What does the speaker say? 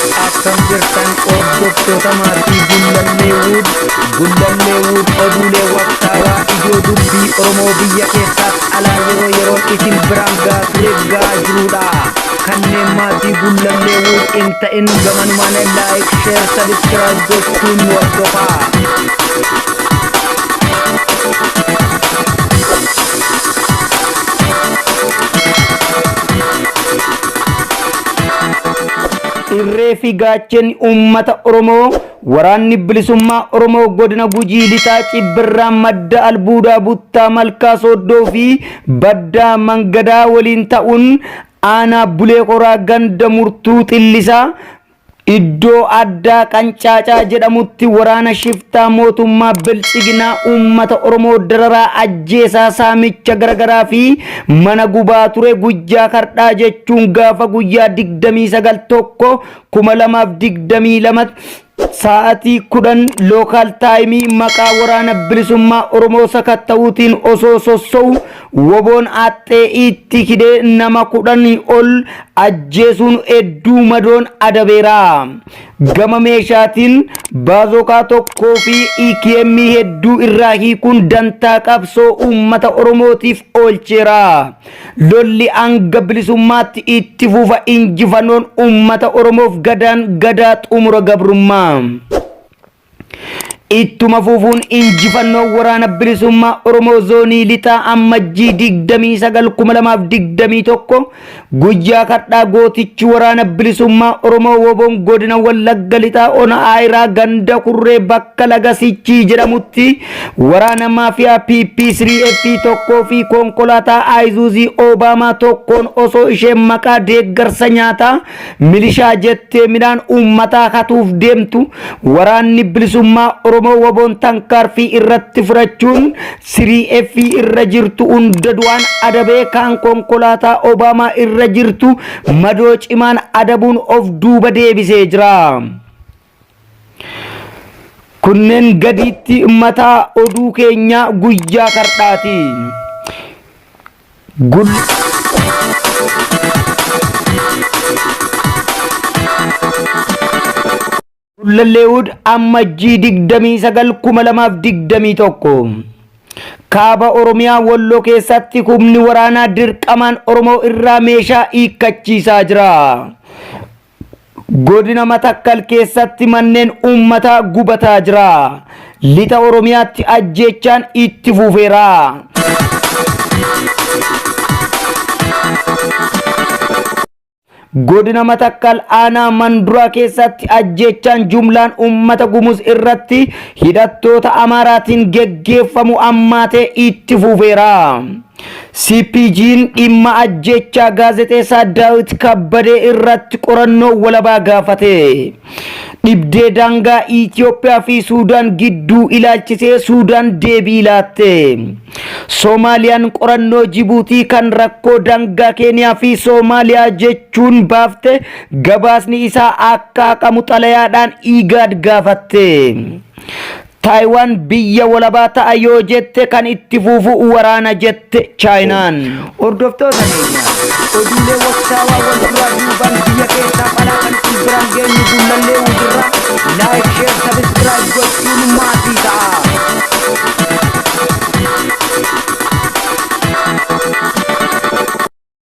Akkam jirtan hordoftoota maatii Gullallee Wood. Gullallee Wood oduulee waqtaawaa ijoo dubbii Oromoo biyya keessaaf alaa yeroo yeroon isin biraan gahaa ture gahaa jirudha. Kanneen maatii Gullallee Wood hin ta'in gamanumaan like, share, subscribe gochuun nu hordofaa. Irree fi gaachenni uummata Oromoo waraanni bilisummaa Oromoo godina Gujii lixaa Cibbirraa madda albuudaa Buttaa Malkaa Sooddoo fi Baddaa Mangadaa waliin ta'uun aanaa Bulee Horaa ganda Murtuu Xillisaa Iddoo addaa Qancaacaa jedhamutti waraana shiftaa mootummaa Biltsiginaa uummata Oromoo dararaa ajjeesaa saamicha garagaraa fi mana gubaa ture guyyaa kardhaa jechuun gaafa guyyaa 29 1 2022 sa'aatii 10 lookaal taayimii maqaa waraana bilisummaa Oromoo sakatta'uutiin osoo sosso'u Woboon axxee itti hidhee nama 10 ol ajjeesuun hedduu madoon adabeera. Gama meeshaatiin baazookaa tokkoo fi EKM hedduu irraa hiikuun dantaa qabsoo uummata Oromootiif oolcheera. Lolli hanga bilisummaatti itti fufa injifannoon uummata Oromoof gadaan gadaa xumura gabrummaa. Ittuma fufuun injifannoo waraana bilisummaa Oromoo zoonii lixaa Ammajjii 29,2021 guyyaa kadhaa gootichi waraana bilisummaa Oromoo woboon godina Wallagga lixaa ona Aayiraa ganda kurree bakka laga Sichii jedhamutti waraana maafiyaa PP3F tokkoo fi konkolaataa Ayizuuzii Obaamaa tokkoon osoo isheen maqaa deeggarsa nyaataa Milishaa jettee midhaan uummataa hatuuf deemtu waraanni bilisummaa Oromoo waboon tankaarfii irratti fudhachuun sirii F irra jirtu hunda du'aan adabee kaan konkolaataa Obaamaa irra jirtu madoo cimaan adabuun of duuba deebisee jira. Kunneen gadiitti mataa oduu keenyaa guyyaa kardhaati. Gul Gullalleewud Ammajjii 29,2021 Kaaba Oromiyaa Walloo keessatti humni waraanaa dirqamaan Oromoo irraa meeshaa hiikkachiisaa jira. Godina Matakkal keessatti manneen uummataa gubataa jira. Lixa Oromiyaatti ajjeechaan itti fufeera. Godina Matakkal aanaa Manduraa keessatti ajjeechaan jumlaan uummata Gumuz irratti hidhattoota Amaaraatiin geggeeffamu ammaatee itti fufeera. CPG'n dhimma ajjeechaa gaazexeessaa Daawit Kabbadee irratti qorannoo walabaa gaafate. Dhibdee daangaa Itoophiyaa fi Suudaan gidduu ilaalchisee Suudaan deebii laatte. Soomaaliyaan qorannoo Jibuutii kan rakkoo daangaa Keeniyaa fi Soomaaliyaa jechuun baafte gabaasni isaa akka haqamu xalayaadhaan IGAD gaafatte. Taayiwaan biyya walabaa ta'a yoo jette kan itti fufu waraana jette Chaayinaan. Hordoftoota keenya oduulee waqtaawaa wal duraa duubaan